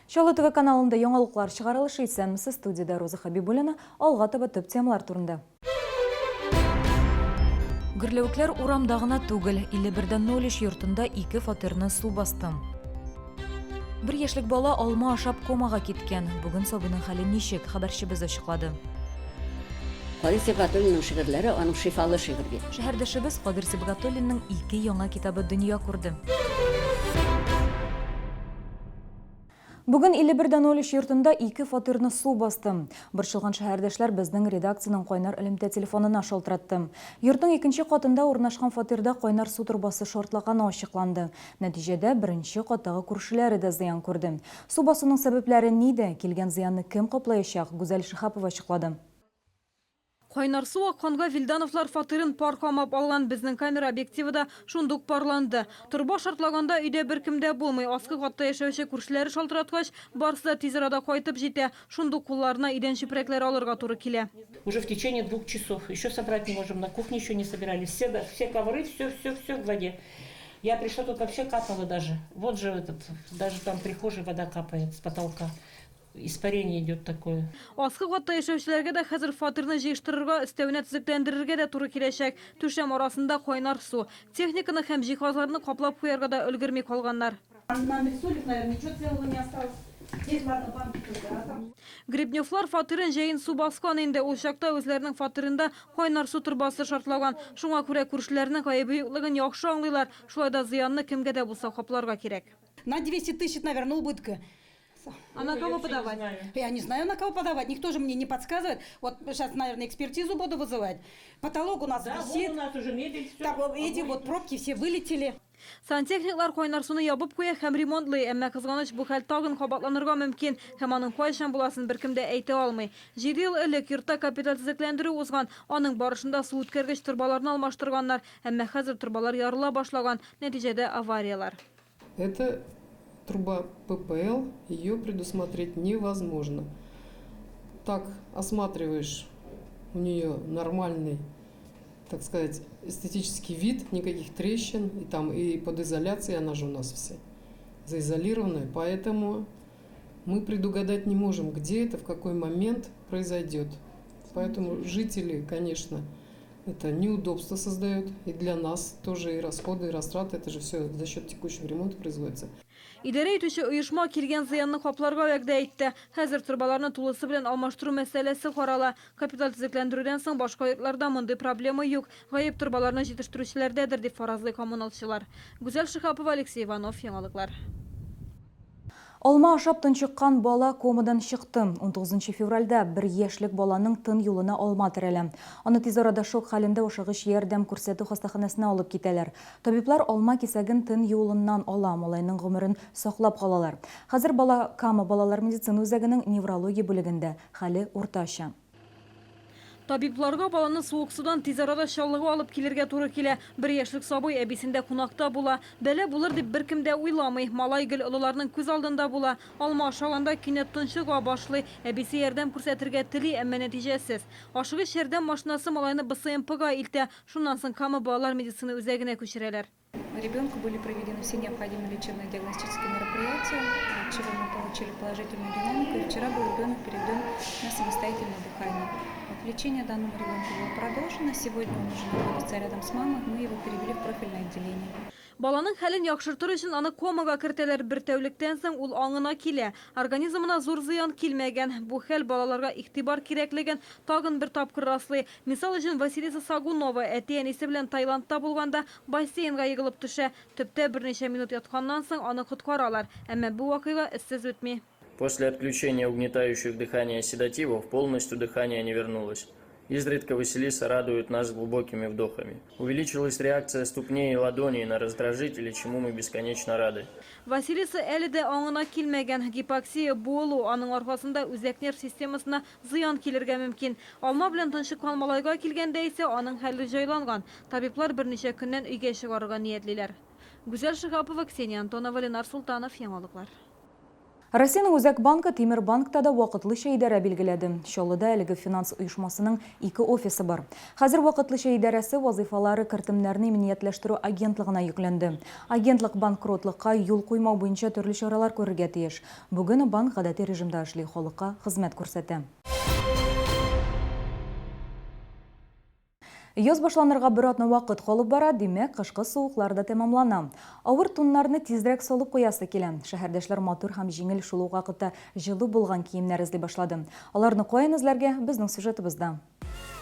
Чаллы ТВ каналында яңалыклар чыгарылышы исәнмесез, студиядә Роза Хәбибуллина, алга таба төп темалар турында. Гөрләвекләр урамда гына түгел, 51.03 йортында ике фатирны су басты. Бер яшьлек бала алма ашап комага киткән. Бүген сабыйның хәле ничек, хәбәрчебез ачыклады. Кадыйр Сибгатуллинның шигырьләре аның шифалы шигырь бит. Шәһәрдәшебез Кадыйр Сибгатуллинның ике яңа китабы дөнья күрде. Бүген 51.03 йортында ике фатирны су басты. Борчылган шәһәрдәшләр безнең редакциянең кайнар элемтә телефонына шалтыратты. Йортның икенче катында урнашкан фатирда кайнар су торбасы шартлаганы ачыкланды. Нәтиҗәдә, беренче каттагы күршеләре дә зыян күрде. Су басуның сәбәпләре нидә, килгән зыянны кем каплаячак, Гүзәл Шиһапова ачыклады. Кайнар су акканга Вилдановлар фатирын пар камап алган. Безнең камера объективы да шундук парланды. Торба шартлаганда өйдә беркем дә булмый. Аскы катта яшәүче күршеләре шалтыраткач, барысы да тиз арада кайтып җитә. Шундук кулларына идән чүпрәкләре алырга туры килә. Уже в течение двух часов. Еще собрать не можем, на кухне еще не собирали. Все, все ковры, все, все, все в воде. Я пришла, тут вообще капало даже. Вот же этот, даже там в прихожей вода капает с потолка. Испарение идет такое. Аскы катта яшәүчеләргә дә хәзер фатирны җыештырырга, өстәвенә төзекләндерергә дә туры киләчәк. Түшәм арасында кайнар су. Техниканы һәм җиһазларны каплап куярга да өлгерми калганнар. Гребневлар фатирын җәен су баскан инде. Ул чакта үзләренең фатирында кайнар су торбасы шартлаган. Шуңа күрә күршеләренең гаебе юклыгын яхшы аңлыйлар. Шулай да зыянны кемгә дә булса капларга кирәк. На 200 тысяч, наверное, убытка. А на кого подавать? Я не знаю, на кого подавать. Никто же мне не подсказывает. Вот сейчас, наверное, экспертизу буду вызывать. Потолок у нас да, висит. Вон у нас уже мебель, все. Так, эти вот пробки все вылетели. Сантехниклар кайнар суны ябып куя һәм ремонтлый, әмма кызганыч бу хәл тагын кабатланырга мөмкин һәм аның кайчан буласын беркем дә әйтә алмый. Җиде ел элек йортта капиталь төзекләндерү узган, аның барышында су үткәргеч торбаларны алмаштырганнар, әмма хәзер торбалар ярыла башлаган, нәтиҗәдә аварияләр. Это труба ППЛ, ее предусмотреть невозможно. Так осматриваешь, у нее нормальный, так сказать, эстетический вид, никаких трещин, и там и под изоляцией она же у нас вся заизолированная, поэтому мы предугадать не можем, где это, в какой момент произойдет. Поэтому жители, конечно, это неудобство создает и для нас тоже и расходы, и растраты, это же все за счет текущего ремонта производится. Идарә итүче оешма килгән зыянны капларга вәгъдә итте. Хәзер торбаларны тулысы белән алмаштыру мәсьәләсе карала. Капиталь төзекләндерүдән соң башка йортларда мондый проблема юк. Гаеп торбаларны җитештерүчеләрдәдер, дип фаразлый коммуналчылар. Гүзәл Шиһапова, Алексей Иванов, Яңалыклар. Алма ашап тончыккан бала комадан чыкты. 19 февральдә бер яшьлек баланың тын юлына алма терәлә. Аны тиз арада шок хәлендә ашыгыч ярдәм күрсәтү хастаханәсенә алып китәләр. Табиблар алма кисәген тын юлыннан ала, малайның гомерен саклап калалар. Хәзер бала Кама балалар медицина үзәгенең неврология бүлегендә, хәле уртача. Табибларга баланы суык судан тиз арада Чаллыга алып килергә туры килә. Бер яшьлек сабый әбисендә кунакта була. Бәла булыр дип беркем дә уйламый. Малай гел олыларның күз алдында була. Алма ашаганда кинәт тончыга башлый. Әбисе ярдәм күрсәтергә тели, әмма нәтиҗәсез. Ашыгыч ярдәм машинасы малайны БСМПга илтә. Шуннан соң Кама балалар медицина үзәгенә күчерәләр. Ребенку были проведены все необходимые лечебно-диагностические мероприятия, от чего мы получили положительную динамику. И вчера был ребенок переведен на самостоятельное дыхание. Вот лечение данному ребенку было продолжено. Сегодня он уже находится рядом с мамой. Мы его перевели в профильное отделение. Баланың хәлен яхшыртыр өчен аны комага кертәләр. Бер тәүлектән соң ул аңына килә. Организмына зур зыян килмәгән. Бу хәл балаларга игътибар кирәклеген тагын бер тапкыр раслый. Мисал өчен, Василиса Сагунова әти-әнисе белән Таиландта булганда Бассейнга егылып төшә. Төптә берничә минут ятканнан соң аны коткаралар. Әмма бу вакыйга эзсез үтми. После отключения угнетающих дыхание седативов полностью дыхание не вернулось. Изредка Василиса радует нас глубокими вдохами. Увеличилась реакция ступней и ладоней на раздражители, чему мы бесконечно рады. Василиса әле дә аңына килмәгән. Гипоксия буылу, аның аркасында үзәк нерв системасына зыян килергә мөмкин. Алма белән тончыккан малайга килгәндә исә, аның хәле җайланган. Табиблар берничә көннән өйгә чыгарырга ниятлиләр. Гүзәл Шиһапова, Ксения Антонова, Ленар Солтанов, Яңалыклар. Россиянең Үзәк банкы Тимер банкта да вакытлыча идарә билгеләде. Чаллыда әлеге финанс оешмасының ике офисы бар. Хәзер вакытлыча идарәсе вазыйфалары кертемнәрне иминиятләштерү агентлыгына йөкләнде. Агентлык банкротлыкка юл куймау буенча төрле чаралар күрергә тиеш. Бүген банк гадәти режимда эшли, халыкка хезмәт күрсәтә. Яз башланырга бер атна вакыт калып бара, димәк, кышкы суыклар да тәмамлана. Авыр туннарны тизрәк салып куясы килә. Шәһәрдәшләр матур һәм җиңел, шул ук вакытта җылы булган киемнәр эзли башлады. Аларны каян эзләргә, безнең сюжетыбызда.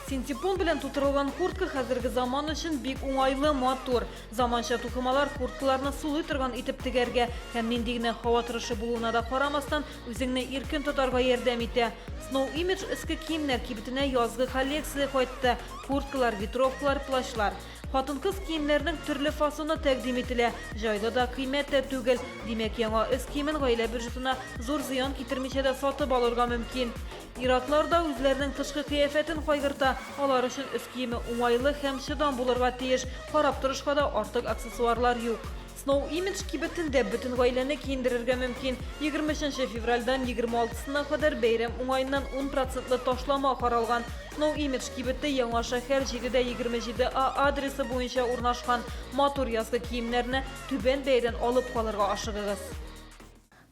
Синтепон белән тутырылган куртка хәзерге заман өчен бик уңайлы, матур. Заманча тукымалар курткаларны сулый торган итеп тегәргә һәм нинди генә һава торышы булуына да карамастан, үзеңне иркен тотарга ярдәм итә. Snow Image өске киемнәр кибетенә язгы коллекция кайтты, курткалар, ветровкалар, плащлар. Хатын-кыз киемнәренең төрле фасоны тәкъдим ителә. Җайлы да, кыйммәт тә түгел. Димәк, яңа өс киемен гаилә бюджетына зур зыян китермичә дә сатып алырга мөмкин. Ир-атлар да үзләренең тышкы кыяфәтен кайгырта. Алар өчен өс киеме уңайлы һәм чыдам булырга тиеш. Карап торышка да артык аксессуарлар юк. Snow Image кибетендә бөтен гаиләне киендерергә мөмкин. 23 нче февральдән 26 сына кадәр бәйрәм уңаеннан ун процентлы ташлама каралган. Snow Image кибете Яңа шәһәр 7 дә 27 А адресы буенча урнашкан. Матур язгы киемнәрне түбән бәядән алып калырга ашыгыгыз.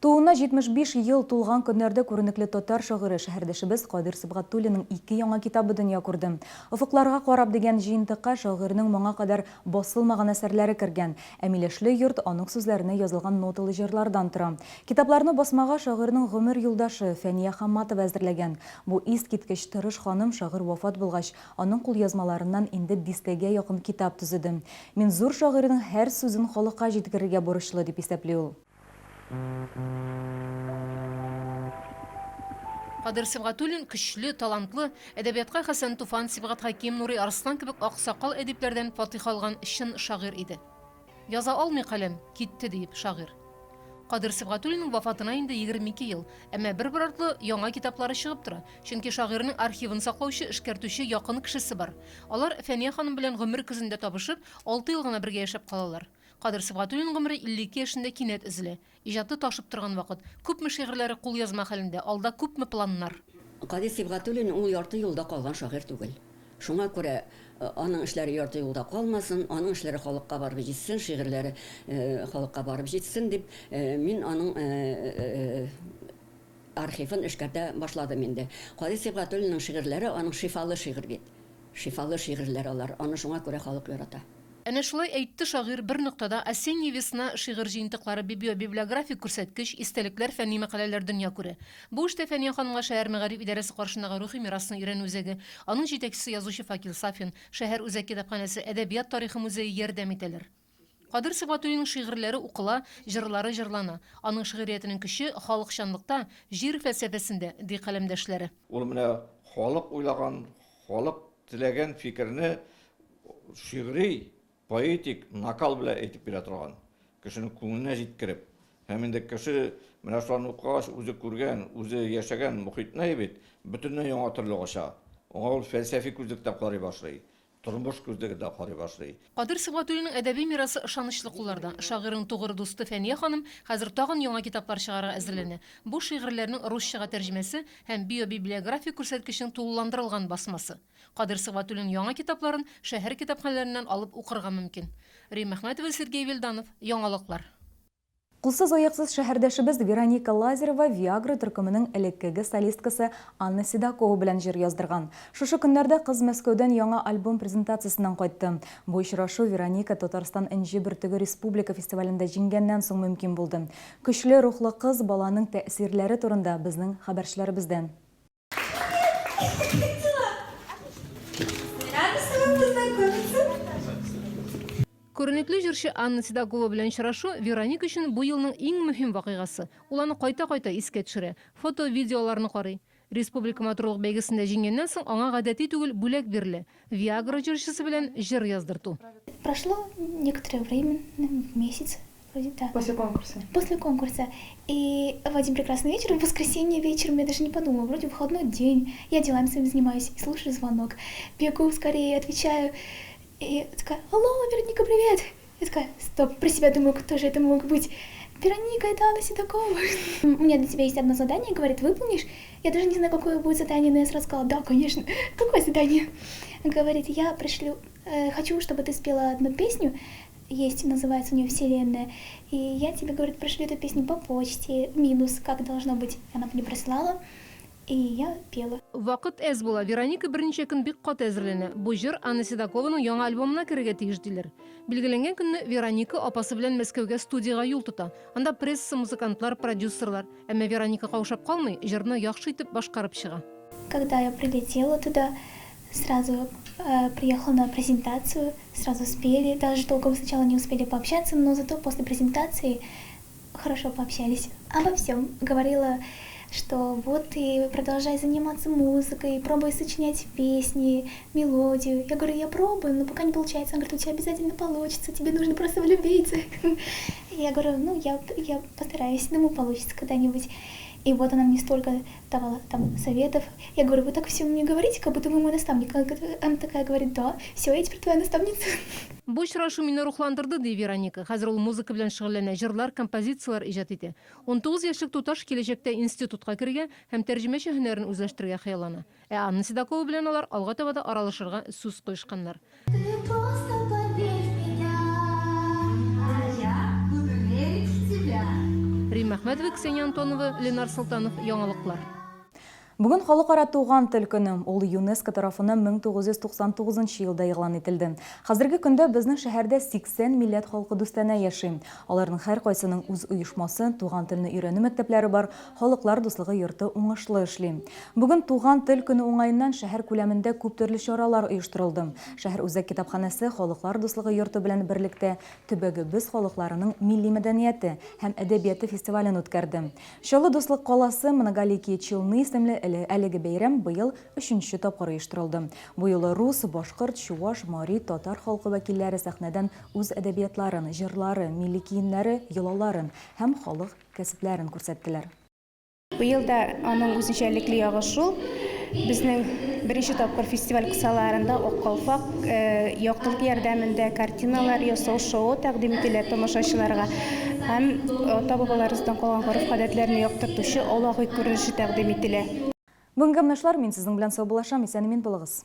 Тууына 75 ел тулган көннәрдә күренекле татар шагыйре, шәһәрдәшебез Кадыйр Сибгатуллинның ике яңа китабы дөнья күрде. Офыкларга карап дигән җыентыкка шагыйрьнең моңа кадәр басылмаган әсәрләре кергән. Ә Миләшле йорт аның сүзләренә язылган ноталы җырлардан тора. Китапларны басмага шагыйрьнең гомер юлдашы Фәния Хамматова әзерләгән. Бу искиткеч тырыш ханым шагыйрь вафат булгач, аның кулъязмаларыннан инде дистәгә якын китап төзеде. Мин зур шагыйрьнең һәр сүзен халыкка җиткерергә бурычлы, дип исәпли ул. Кадыйр Сибгатуллин көчле, талантлы, әдәбиятка Хәсән Туфан, Сибгат Хәким, Нурый Арслан кебек аксакал әдипләрдән фатиха алган чын шагыйрь иде. Яза алмый каләм, китте диеп шагыйрь. Кадыйр Сибгатуллинның вафатына инде 22 ел, әмма бер-бер артлы яңа китаплары чыгып тора, чөнки шагыйрьнең архивын саклаучы, эшкәртүче якын кешесе бар. Алар Фәния ханым белән гомер көзендә табышып, алты ел гына бергә яшәп калалар. Кадыр Сибгатуллин гомере 52 яшендә кинәт өзелә. Иҗаты ташып торган вакыт. Күпме шигырьләре кулъязма хәлендә, алда күпме планнар. Кадир Сибгатуллин ул ярты юлда калган шагыйрь түгел. Шуңа күрә аның эшләре ярты юлда калмасын, аның эшләре халыкка барып җитсен, шигырьләре халыкка барып җитсен дип, мин аның архивын эшкәртә башладым инде. Кадир Сибгатуллинның шигырьләре аның шифалы шигырь бит. Шифалы шигырьләр алар, аны шуңа күрә халык ярата. Әнә шулай әйтте шагыйрь бер ноктада Осенняя весна шигырь җыентыклары библиобиблиографик күрсәткеч, истәлекләр, фәнни мәкаләләр дөнья күрә. Бу эштә Фәния ханымга шәһәр мәгариф идарәсе каршындагы рухи мирасны өйрәнү үзәге, аның җитәкчесе язучы Факил Сафин, шәһәр үзәк китапханәсе, әдәбият тарихы музее ярдәм итәләр. Кадыйр Сибгатуллинның шигырьләре укыла, җырлары җырлана. Аның шигъриятенең көче, халыкчанлыкта, җир фәлсәфәсендә, ди каләмдәшләре. Ул менә халык уйлаган, халык теләгән фикерне шигъри, поэтик накал белән әйтеп бирә торган, кешенең күңеленә җиткереп. Һәм инде кеше менә шуларны укыгач, үзе күргән, үзе яшәгән мохитне бит бөтенләй яңа төрле ача. Аңа ул фәлсәфи күзлектән карый башлый. Тормыш күзлегендә карый башлый. Кадыйр Сибгатуллинның әдәби мирасы ышанычлы кулларда. Шагыйрьнең тугры дусты Фәния ханым хәзер тагын яңа китаплар чыгарырга әзерләнә. Бу шигырьләрнең русчага тәрҗемәсе һәм биобиблиографик күрсәткечнең тулыландырылган басмасы. Кадыйр Сибгатуллинның яңа китапларын шәһәр китапханәләреннән алып укырга мөмкин. Римма Әхмәтова, Сергей Вилданов, Яңалыклар. Кулсыз-аяксыз шәһәрдәшебез Вероника Лазарева Виагра төркеменең элеккеге солисткасы Анна Седокова белән җыр яздырган. Шушы көннәрдә кыз Мәскәүдән яңа альбом презентациясеннән кайтты. Бу очрашу Вероника Татарстан Энҗе бөртеге республика фестивалендә җиңгәннән соң мөмкин булды. Көчле рухлы кыз баланың тәэсирләре турында безнең хәбәрчеләребездән. Күренекле җырчы Анна Седокова белән очрашу Вероника өчен бу елның иң мөһим вакыйгасы. Ул аны кайта-кайта искә төшерә, фото, видеоларны карый. Республика матурлык бәйгесендә җиңгәннән соң аңа гадәти түгел бүләк бирелә, Виагра җырчысы белән җыр яздырту. Прошло некоторое время, месяц, Вроде да. После конкурса? После конкурса. И в один прекрасный вечер, в воскресенье вечером, я даже не подумала, вроде выходной день, я делами своими занимаюсь, и слушаю звонок. Бегу скорее, отвечаю. И такая, алло, Вероника, привет! Я такая, стоп, про себя думаю, кто же это мог быть? Вероника, это Анна Седокова. У меня для тебя есть одно задание, говорит, выполнишь? Я даже не знаю, какое будет задание, но я сразу сказала, да, конечно. Какое задание? Говорит, я пришлю, хочу, чтобы ты спела одну песню, есть, называется у нее «Вселенная», и я тебе, говорит, пришлю эту песню по почте, минус, как должно быть. Она мне прислала, и я пела. Вакыт әз була, Вероника берничә көн бик каты әзерләнә. Бу җыр Анна Седокованың яңа альбомына керергә тиеш, диләр. Билгеләнгән көнне Вероника апасы белән Мәскәүгә студиягә юл тота. Анда пресса, музыкантлар, продюсерлар. Әмма Вероника каушап калмый, җырны яхшы итеп башкарып чыга. Когда я прилетела туда, сразу приехала на презентацию, сразу спели. Даже толком сначала не успели пообщаться, но зато после презентации хорошо пообщались. Обо всем говорила, что вот ты продолжай заниматься музыкой, пробуй сочинять песни, мелодию. Я говорю, я пробую, но пока не получается. Она говорит, у тебя обязательно получится, тебе нужно просто влюбиться. Я говорю, ну я постараюсь, думаю, получится когда-нибудь. И вот она мне столько давала там советов. Я говорю, вы так все мне говорите, как будто вы мой наставник. Она такая говорит, да, все, я теперь твоя наставница. Бу очрашу мине рухландырды, ди Вероника. Хәзер ул музыка белән шөгыльләнә, җырлар, композицияләр иҗат итә. 19 яшьлек туташ киләчәктә институтка керергә һәм тәрҗемәче һөнәрен үзләштерергә хыяллана. Ә Анна Седокова белән алар алга таба да аралашырга сүз куешканнар. Ты просто поверь в меня, а я буду верить в тебя. Римма Әхмәтова, Ксения Антонова, Ленар Солтанов, Яңалыклар. Бүген Халыкара туган тел көне. Ул ЮНЕСКО тарафыннан 1999 елда игълан ителде. Хәзерге көндә безнең шәһәрдә 80 милләт халкы дустанә яши. Аларның һәркайсының үз оешмасы, туган телне өйрәнү мәктәпләре бар, Халыклар дуслыгы йорты уңышлы эшли. Бүген Туган тел көне уңаеннан шәһәр күләмендә күп төрле чаралар оештырылды. Шәһәр үзәк китапханәсе Халыклар дуслыгы йорты белән берлектә төбәгебез халыкларының милли мәдәнияте һәм әдәбияты фестивален үткәрде. Чаллы Дуслык каласы, Многоликие Челны исемле әлеге бәйрәм быел өченче тапкыр оештырылды. Бу юлы рус, башкорт, чуваш, мари, татар халкы вәкилләре сәхнәдән үз әдәбиятларын, җырлары, милли киемнәре, йолаларын һәм халык кәсепләрен күрсәттеләр. Быел да аның үзенчәлекле ягы шул, безнең беренче тапкыр фестиваль кысаларында Ак калфак яктылык ярдәмендә картиналар ясау шоуы тәкъдим ителә тамашачыларга һәм ата-бабаларыбыздан калган гореф-гадәтләрне яктыртучы Аулак өй күренеше тәкъдим ителә. Бүгенгә менә шулар, мин сезнең белән саубуллашам, исән-имин булыгыз.